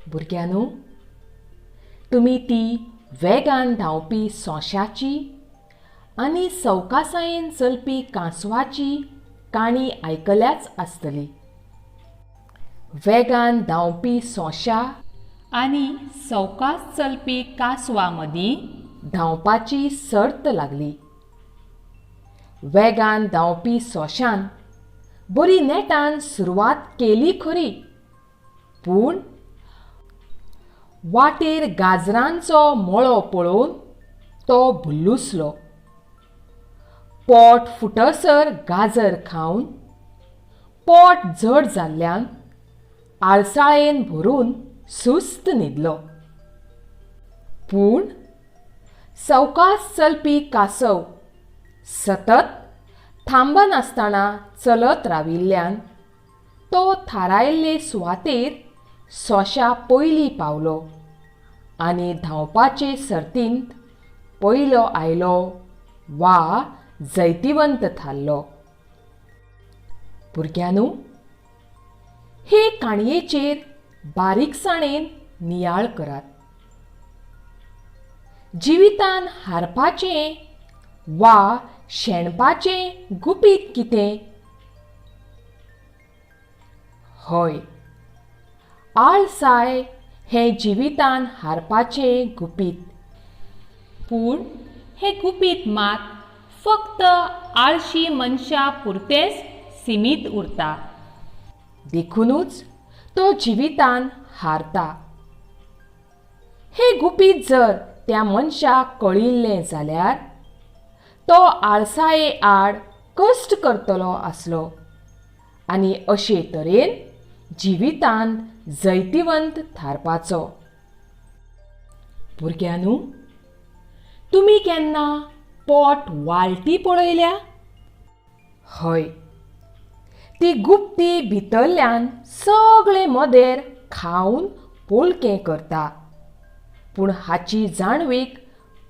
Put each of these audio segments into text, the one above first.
भुरग्यांनो, तुमी ती वेगान धांवपी सोंशाची आनी सवकासायेन चलपी कांसवाची काणी आयकल्याच आसतली. वेगान धांवपी सोंशा आनी सवकास चलपी कांसवा मदीं धांवपाची सर्त लागली. वेगान धांवपी सोंशान बरी नेटान सुरवात केली खरी, पूण वाटेर गाजरांचो मळो पळोवन तो भुल्लुसलो. पोट फुटसर गाजर खावन पोट जड जाल्ल्यान आळसाळेन भरून सुस्त न्हिदलो. पूण सवकास चलपी कासव सतत थांबनासतना चलत राविल्ल्यान तो थारायल्ले सुवातेर सोंशा पयलीं पावलो आनी धांवपाचे सर्तींत पयलो आयलो वा जैतिवंत थारलो. भुरग्यांनो, हे काणयेचेर बारीकसाणेन नियाळ करात. जिवितान हारपाचें वा शेणपाचें गुपीत कितें? हय, आळसाय हें जिवितान हारपाचें गुपीत. पूण हें गुपीत मात फक्त आळशी मनशा पुरतेंच सिमीत उरता. देखुनूच तो जिवितान हारता. हें गुपीत जर त्या मनशाक कळिल्लें जाल्यार तो आळसाये आड कश्ट करतलो आसलो आनी अशे तरेन जिवितांत जैतिवंत थारपाचो. भुरग्यांनो, तुमी केन्ना पोट वाळटी पळयल्या? हय, ती गुप्ती भितरल्यान सगळे मदेर खावन पोलकें करता, पूण हाची जाणवीक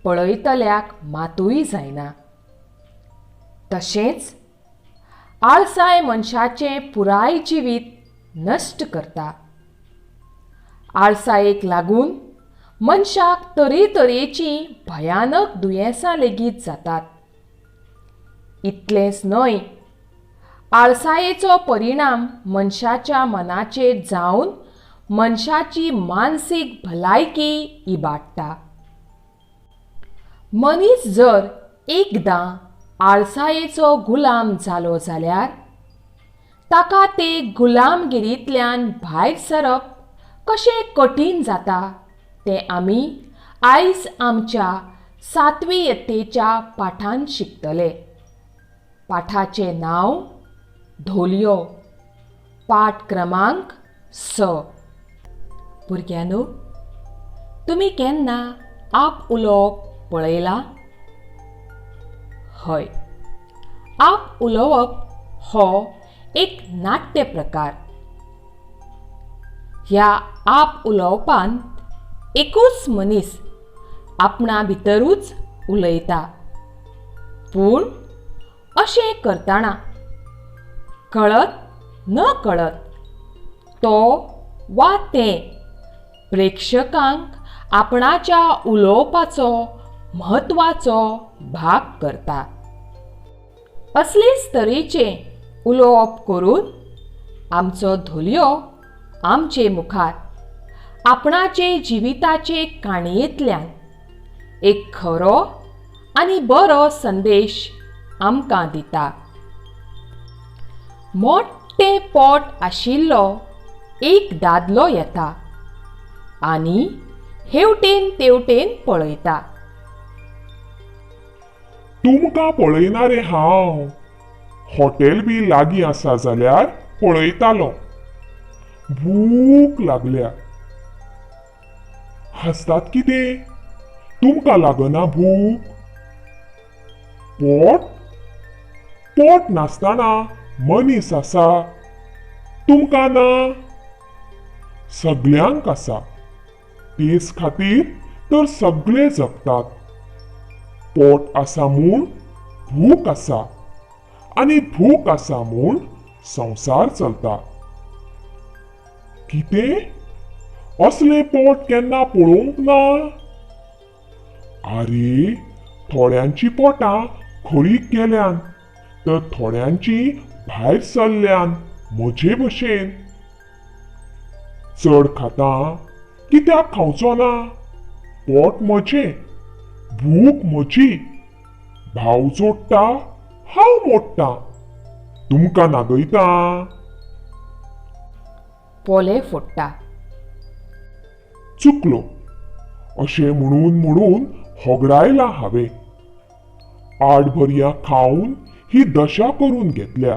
पळयतल्याक मातूय जायना. तशेंच आळसाय मनशाचें पुराय जिवीत नश्ट करता. आळसायेक लागून मनशाक तरेतरेचीं भयानक दुयेंसां लेगीत जातात. इतलेंच न्हय, आळसायेचो परिणाम मनशाच्या मनाचेर जावन मनशाची मानसीक भलायकी इबाडटा. मनीस जर एकदां आळसायेचो गुलाम जालो जाल्यार ताका ते गुलामगिरींतल्यान भायर सरप कशें कठीण जाता तें आमी आयज आमच्या सातवी यत्तेच्या पाठान शिकतले. पाठाचें नांव धोलयो, पाठ क्रमांक 6. भुरग्यांनो, तुमी केन्ना आप उलोवप पळयलां? हय, आप उलोवप हो एक नाट्य प्रकार. ह्या आप उलोवपांत एकूच मनीस आपणा भितरूच उलयता, पूण अशें करतना कळत न कळत तो वा तें प्रेक्षकांक आपणाच्या उलोवपाचो म्हत्वाचो भाग करता. असलेच तरेचें उलोवप करून आमचो धोलयो आमचे मुखार आपणाचे जिविताचे काणयेंतल्यान एक खरो आनी बरो संदेश आमकां दिता. मोठें पोट आशिल्लो एक दादलो येता आनी हेवटेन तेवटेन पळयता. तुमकां पळयना रे हांव, हॉटेल बी लागीं आसा जाल्यार पळयतालो. भूक लागल्या. हांसतात कितें? तुमकां लागना भूक? पोट पोट नासतना मनीस आसा, तुमकां ना? सगल्यांक आसा. तेच खातीर तर सगळे जगतात. पोट आसा म्हूण भूक आसा आनी भूक आसा म्हूण संवसार चलता. कितें? असलें पोट केन्ना पळोवंक ना. आरे, थोड्यांची पोटां खरीक गेल्यान तर थोड्यांची भायर सरल्यान म्हजे भशेन. चड खाता कित्याक खावचो ना? पोट म्हजें, भूक म्हजी, भाव जोडटा हांव मोडटा, तुमकां नागयता. पोले फोडटा. चुकलो अशें म्हणून म्हणून होगडायला हांवें. आडभरया खावन ही दशा करून घेतल्या.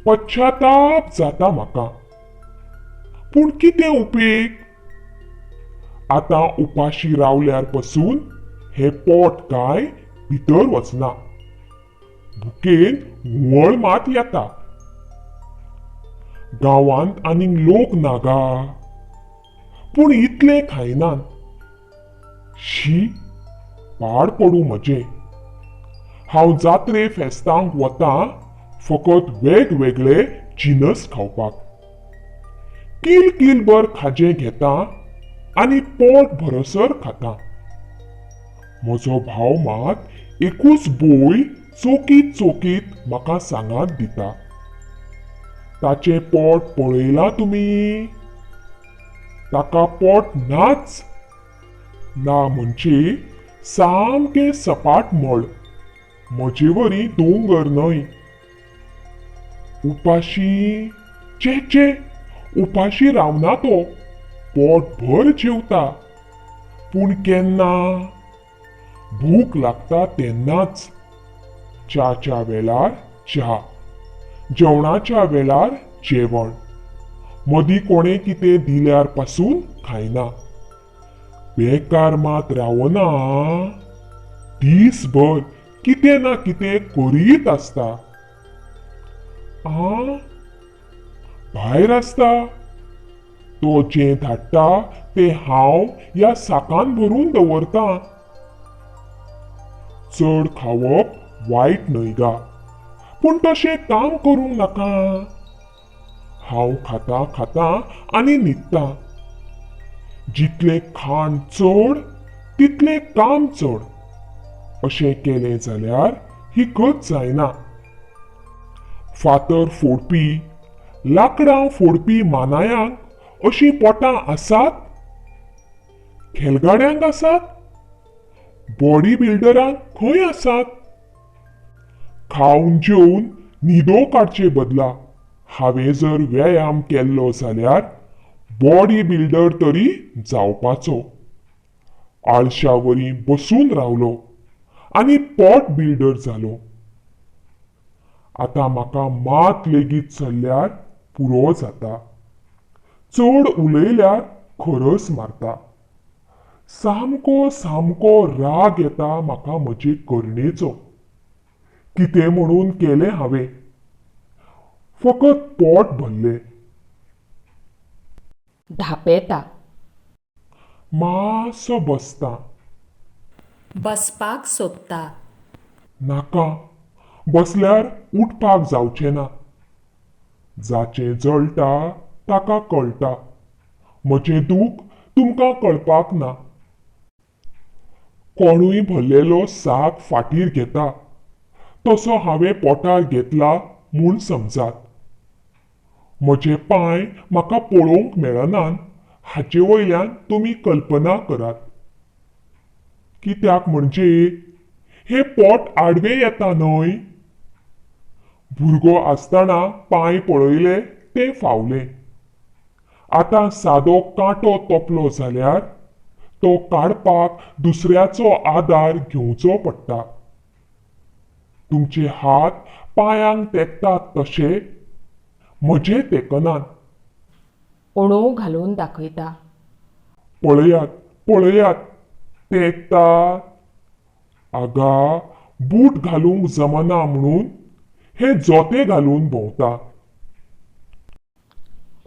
पश्चाताप जाता म्हाका, पूण कितें उपेग? आतां उपाशी रावल्यार पसून हें पोट काय भितर वचना. भुकेन घुंवळ मात येता. गांवांत आनीक लोक ना गा, पूण इतलें खायनात. शी, पाड पडूं म्हजें. हांव जात्रे फेस्तांक वतां फकत वेगवेगळे जिनस खावपाक. कील कीलभर खाजें घेता आनी पोट भरसर खाता. म्हजो भाव मात एकूच बोय चोकीत चोकीत म्हाका सांगात दिता. ताचें पोट पळयलां तुमी? ताका पोट नाच ना, म्हणजे सामकें सपाट मळ, म्हजेवरी दोंगर न्हय. उपाशी, चे चे, उपाशी रावना तो, पोटभर जेवता. पूण केन्ना? भूक लागता तेन्नाच. च्याच्या वेळार च्या, जेवणाच्या वेळार जेवण. मदीं कोणें कितें दिल्यार पासून खायना. बेकार मात रावना, दीसभर कितें ना कितें करीत आसता. आ, भायर आसता. तो जें धाडटा तें हांव ह्या साकान भरून दवरतां. चड खावप वायट न्हय गा, पूण तशें काम करूंक नाका. हांव खाता खाता आनी न्हिदता. जितलें खाण चड तितलें काम चड. अशें केलें जाल्यार ही गत जायना. फातर फोडपी, लाकडां फोडपी मानायांक अशीं पोटां आसात? खेलगाड्यांक आसात? बॉडी बिल्डरांक खंय आसात? खावन जेवन न्हिदो काडचे बदला हांवें जर व्यायाम केल्लो जाल्यार बॉडी बिल्डर तरी जावपाचो. आळशावरी बसून रावलो आनी पोट बिल्डर जालो. आतां म्हाका मात लेगीत चल्ल्यार पुरो जाता. चड उलयल्यार खरस मारता. सामको सामको राग येता म्हाका म्हजे करणेचो. कितें म्हणून केलें हांवें? फकत पोट भरलें. धापेता. मातसो बसता. बसपाक सोदता. नाका, बसल्यार उठपाक जावचें ना. जाचें जळटा ताका कळटा. म्हजें दूख तुमकां कळपाक ना. कोणूय भरलेलो साक फाटीर घेता तसो हांवें पोटार घेतला म्हूण समजात. म्हजे पांय म्हाका पळोवंक मेळनात हाचे वयल्यान तुमी कल्पना करात. कित्याक म्हणजे हें पोट आडवें येता न्हय. भुरगो आसतना पांय पळयले ते फावले. आतां सादो कांटो तोपलो जाल्यार तो काडपाक दुसऱ्याचो आदार घेवचो पडटा. तुमचे हात पांयांक तेकतात तशे म्हजे तेकनात. ओणोव घालून दाखयता. पळयात पळयात, तेकतात. आगा, बूट घालूंक जमना म्हणून हे जोते घालून भोंवता.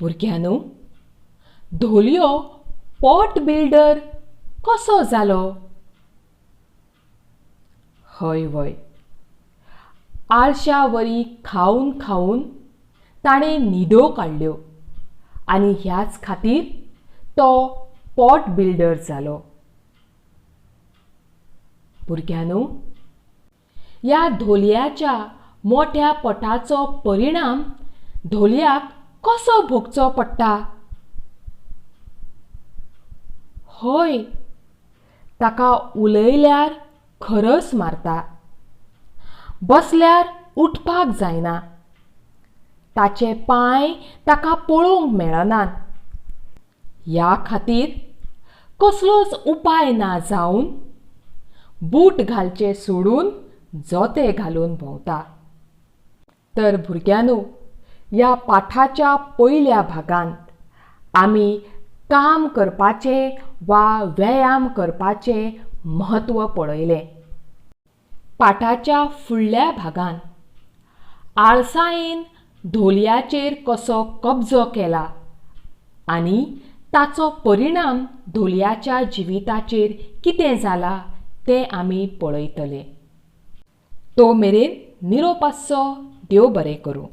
भुरग्यांनो, धोलयो पोट बिल्डर कसो जालो? हय वय, आळशावरी खावन खावन ताणें न्हिदो काडल्यो आनी ह्याच खातीर तो पॉट बिल्डर जालो. भुरग्यांनो, ह्या धोलयाच्या मोठ्या पोटाचो परिणाम धोलयाक कसो भोगचो पडटा? हय, ताका उलयल्यार खरस मारता, बसल्यार उठपाक जायना, ताचे पांय ताका पळोवंक मेळनात. ह्या खातीर कसलोच उपाय ना जावन बूट घालचे सोडून जोते घालून भोंवता. तर भुरग्यांनो, ह्या पाठाच्या पयल्या भागांत आमी काम करपाचें वा व्यायाम करपाचें म्हत्व पळयलें. पाठाच्या फुडल्या भागांत आळसायेन धोलयाचेर कसो कब्जो केला आनी ताचो परिणाम धोलयाच्या जिविताचेर कितें जाला तें आमी पळयतले. तो मेरेन निरोप आसचो. देव बरें करूं.